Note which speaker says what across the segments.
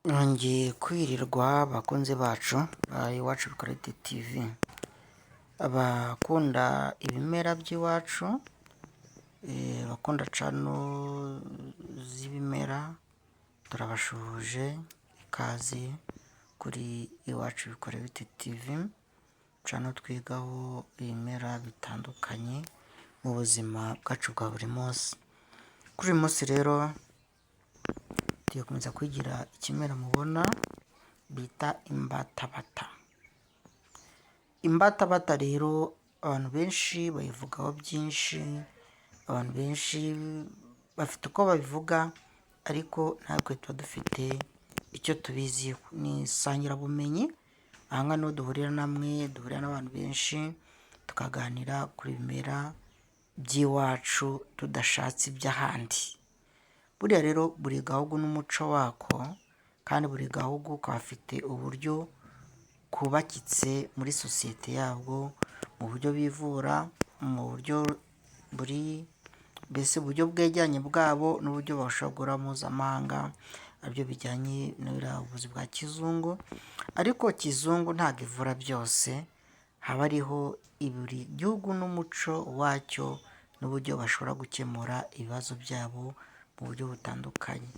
Speaker 1: Nongeye kwirirwa bakunzi bacu ba Iwacu Quality TV, abakunda ibimera by'iwacu, abakunda channel z'ibimera, turabashuhuje, ikaze kuri Iwacu Quality TV, channel twigaho ibimera bitandukanye mu buzima bwacu bwa buri munsi. Kuri uyu munsi rero tugiye gukomeza kwigira ikimera mubona bita imbatabata. Imbatabata rero abantu benshi bayivugaho byinshi, abantu benshi bafite uko babivuga, ariko natwe tuba dufite icyo tubiziho. Ni isangirabumenyi, aha ngaha niho duhurira namwe, duhurira n'abantu benshi, tukaganira ku bimera by'iwacu tudashatse iby'ahandi. Buriya rero buri gahugu n'umuco wako, kandi buri gahugu gafite uburyo kubakitse muri sosiyete yabwo, mu buryo bivura, mu buryo buri mbese uburyo bwegeranye bwabo n'uburyo bashobora guhura mpuzamahanga, aribyo bijyanye n'buriya buvuzi bwa kizungu, ariko kizungu ntabwo ivura byose, haba hariho buri gihugu n'umuco wacyo n'uburyo bashobora gukemura ibibazo byabo mu buryo butandukanye.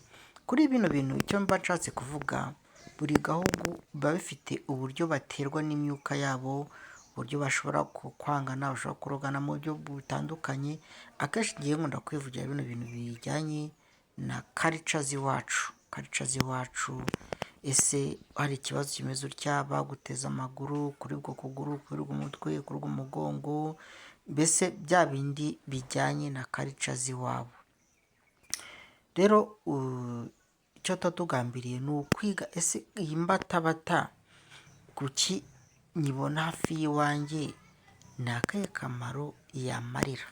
Speaker 1: Kuri bino bintu icyo mba nshatse kuvuga, buri gahugu biba bifite uburyo baterwa n'imyuka yabo, uburyo bashobora kwangana, bashobora kurogana mu buryo butandukanye, akenshi ngewe nkunda kwivugira bino bintu bijyanye na culture z'iwacu, culture z'iwacu, ese hari ikibazo kimeze utya, baguteze amaguru, kuribwa ukuguru, kuribwa umutwe, kuribwa umugongo, mbese bya bindi bijyanye na culture z'iwabo. Rero icyo tuba tugambiriye ni ukwiga ese iyi mbatabata kuki nyibona hafi y'iwanjye, ni akahe kamaro yamarira?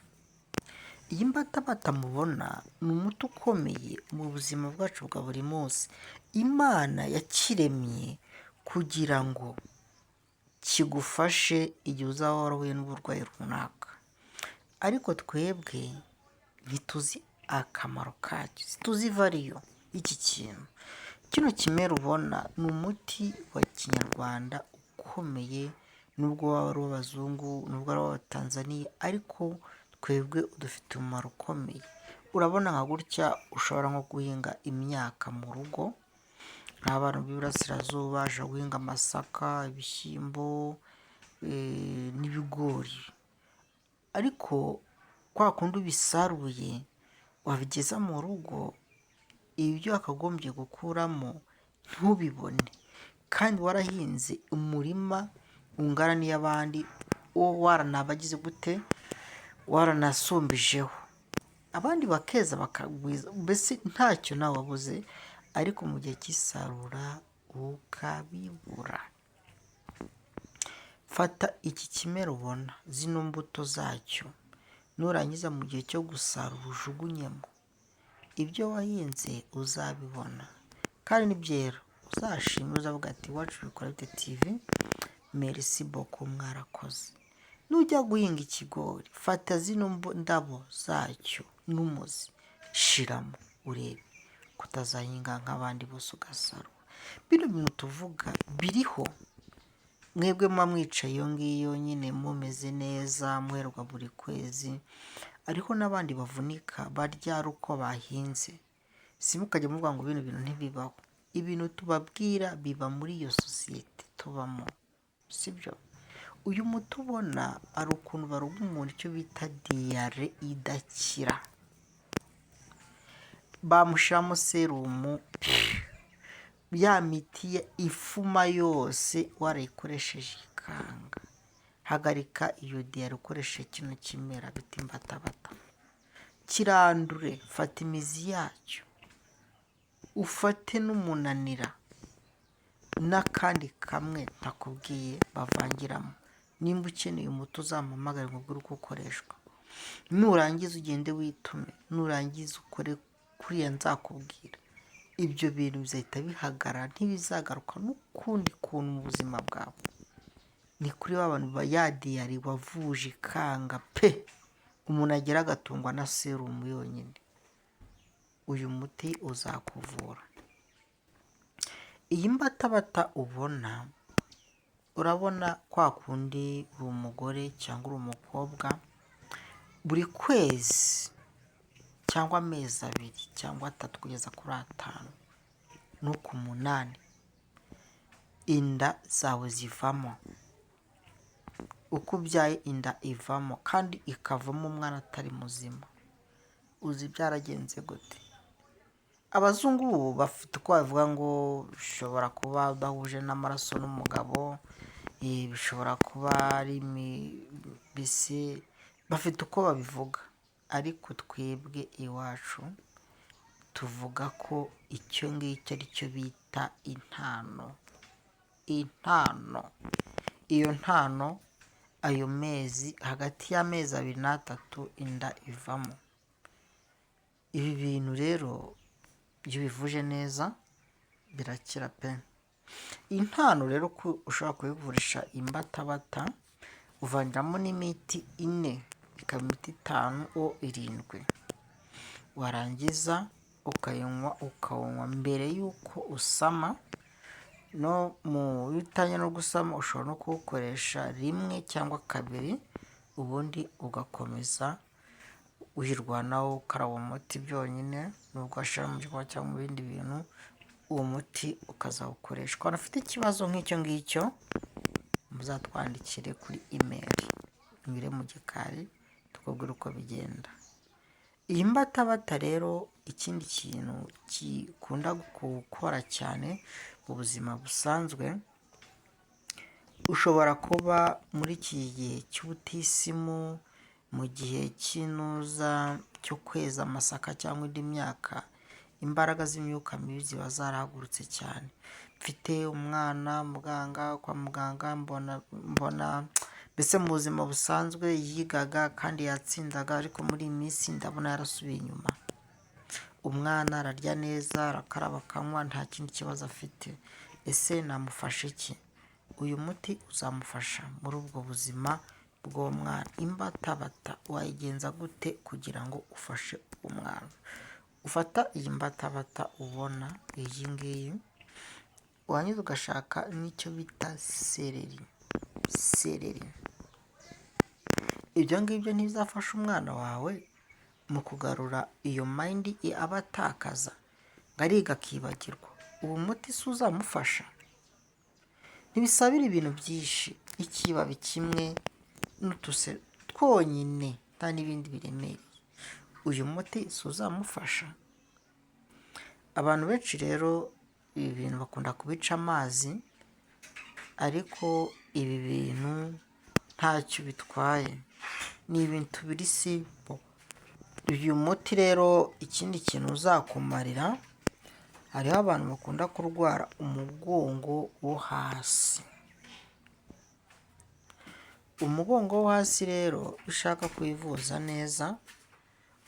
Speaker 1: Iyi mbatabata mubona ni umuti ukomeye mu buzima bwacu bwa buri munsi. Imana yakiremye kugira ngo kigufashe igihe uzaba warahuye n'uburwayi runaka, ariko twebwe ntituzi akamaro kacyo, ntituzi value y'iki kintu. Kino kimera ubona ni umuti wa kinyarwanda ukomeye, nubwo waba ari uw'abazungu, nubwo ari uw'abatanzaniya, ariko twebwe udufitiye umumaro ukomeye. Urabona nka gutya ushobora nko guhinga imyaka mu rugo, nk'abantu b'iburasirazuba bashobora guhinga amasaka, ibishyimbo n'ibigori, ariko kwa kundi ubisaruye wabigeza mu rugo, ibyo wakagombye gukuramo ntubibone, kandi warahinze umurima ungana n'iy'abandi, wo waranabagize gute, waranasumbijeho, abandi bakeza bakagwiza, mbese ntacyo nawe wabuze, ariko mu gihe cy'isarura ukabibura. Fata iki kimera ubona, zino mbuto zacyo, nurangiza mu gihe cyo gusarura ujugunyemo, ibyo wahinze uzabibona, kandi nibyera uzashime, uzavuga ati Iwacu Quality TV, merci beaucoup, mwarakoze. Nujya guhinga ikigori, fata zino ndabo zacyo n'umuzi, shiramo urebe ko utazahinga nk'abandi bose ugasarura. Bino bintu tuvuga biriho, mwebwe muba mwicaye iyo ngiyo nyine mumeze neza, muherwa buri kwezi, hariho n'abandi bavunika barya ari uko bahinze. Simukajye muvuga ngo bino bintu ntibibaho. Ibintu tubabwira biba muri iyo sosiyete tubamo, sibyo? Uyu muti ubona hari ukuntu baroga umuntu icyo bita diyare idakira, bamushyiramo serumu, ya miti ifuma yose warayikoresheje ikanga. Hagarika iyo diyare ukoresheje kino kimera bita imbatabata, kirandure, fata imizi yacyo, ufate n'umunanira n'akandi kamwe ntakubwiye bavangiramo. Nimba ukeneye umuti uzampamagare nkubwire uko ukoreshwa. Nurangiza ugende witume, nurangiza ukore kuriya nzakubwira. Ibyo bintu bizahita bihagarara, ntibizagaruka n'ukundi kuntu mu buzima bwawe. Ni kuri ba bantu ya diyare wavuje ikanga pe! Umuntu agera agatungwa na serumu yonyine. Uyu muti uzakuvura. Iyi mbatabata ubona, urabona kwa kundi uri umugore cyangwa uri umukobwa, buri kwezi cyangwa amezi 2 cyangwa 3 kugeza kuri 5 no ku 8, inda zawe zivamo. Uko ubyaye inda ivamo kandi ikavamo umwana atari muzima. Uzi byaragenze gute? Abazungu ubu bafite uko bavuga ngo bishobora kuba udahuje n'amaraso n'umugabo, bishobora kuba ari imibisi, bafite uko babivuga, ariko twebwe iwacu tuvuga ko icyo ngicyo ari cyo bita intano. Intano, iyo ntano, ayo mezi hagati y'amezi 2 na 3 inda ivamo. Ibi bintu rero iyo ubivuje neza birakira pe. Intano rero ko ushobora kuyivurisha imbatabata, uvangeramo n'imiti 4, ikaba imiti 5 o 7, warangiza ukayinywa, ukawunywa mbere y'uko usama, no mu iyo utangiye no gusama ushobora no kuwukoresha 1 cyangwa 2, ubundi ugakomeza wirwanaho ukaraba umuti byonyine, nubwo washyira mu gikoma cyangwa mu bindi bintu, uwo muti ukazawukoresha. Ku bantu bafite ikibazo nk'icyo ngicyo, muzatwandikire kuri email, unyure mu gikari tukubwire uko bigenda. Iyi mbatabata rero, ikindi kintu gikunda gukora cyane mu buzima busanzwe, ushobora kuba muri iki gihe cy'ubutisimu, mu gihe cy'inuza cyo kweza amasaka cyangwa indi myaka, imbaraga z'imyuka mibi ziba zarahagurutse cyane. Mfite umwana muganga, kwa muganga mbona mbese mu buzima busanzwe yigaga kandi yatsindaga, ariko muri iyi minsi ndabona yarasubiye inyuma. Umwana ararya neza, arakaraba, akanywa, nta kindi kibazo afite. Ese namufasha iki? Uyu muti uzamufasha muri ubwo buzima bw'uwo mwana. Imbatabata wayigenza gute kugira ngo ufashe umwana? Ufata iyi mbatabata ubona iyi ngiyi, warangiza ugashaka n'icyo bita seleri. Seleri, ibyo ngibyo ntibizafasha umwana wawe mu kugarura iyo mind aba atakaza, ngo ariga akibagirwa. Uwo muti si uzamufasha? Ntibisabira ibintu byinshi, ikibabi kimwe n'utuse twonyine, nta n'ibindi biremereye. Uyu muti si uzamufasha? Abantu benshi rero ibi bintu bakunda kubica amazi, ariko ibi bintu ntacyo bitwaye, ni ibintu biri simple. Uyu muti rero ikindi kintu uzakumarira, hariho abantu bakunda kurwara umugongo wo hasi. Umugongo wo hasi rero iyo ushaka kuwivuza neza,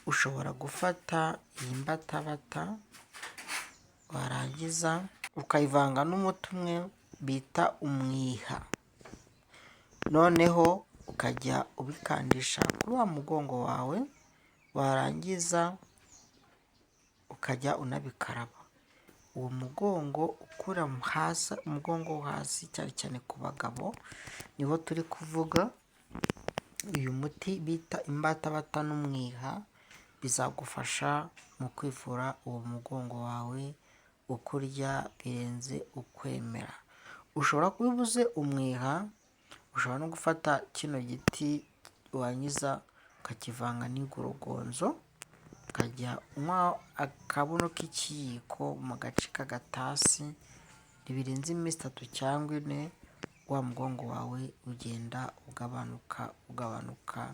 Speaker 1: ushobora gufata iyi mbatabata, warangiza ukayivanga n'umuti umwe bita umwiha, noneho ukajya ubikandisha kuri wa mugongo wawe, warangiza ukajya unabikaraba. Uwo mugongo ukura hasi, umugongo wo hasi cyane cyane ku bagabo niho turi kuvuga, uyu muti bita imbatabata n'umwiha bizagufasha mu kwivura uwo mugongo wawe ukurya birenze ukwemera. Ushobora kuba ubuze umwiha, ushobora no gufata kino giti warangiza ukakivanga n'igorogonzo, ukajya unywa akabuno k'ikiyiko mu gace k'agatasi, ntibirenze iminsi 3 cyangwa 4, wa mugongo wawe ugenda ugabanuka ugabanuka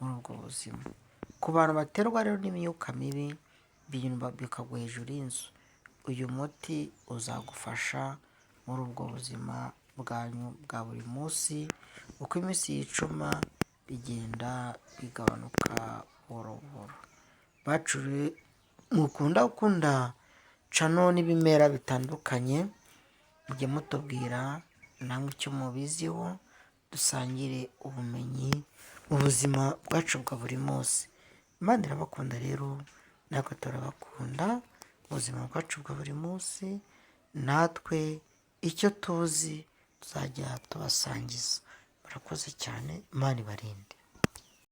Speaker 1: muri ubwo buzima. Ku bantu baterwa rero n'imyuka mibi, ibintu bikagwa hejuru y'inzu, uyu muti uzagufasha muri ubwo buzima bwanyu bwa buri munsi, uko iminsi yicuma bigenda bigabanuka buhoro buhoro. Bacu mukunda gukunda channel n'ibimera bitandukanye, mujye mutubwira namwe icyo mubiziho, dusangire ubumenyi mu buzima bwacu bwa buri munsi. Imana irabakunda rero, natwe turabakunda mu buzima bwacu bwa buri munsi. Natwe icyo tuzi tuzajya tubasangiza. Murakoze cyane, Imana ibarinde.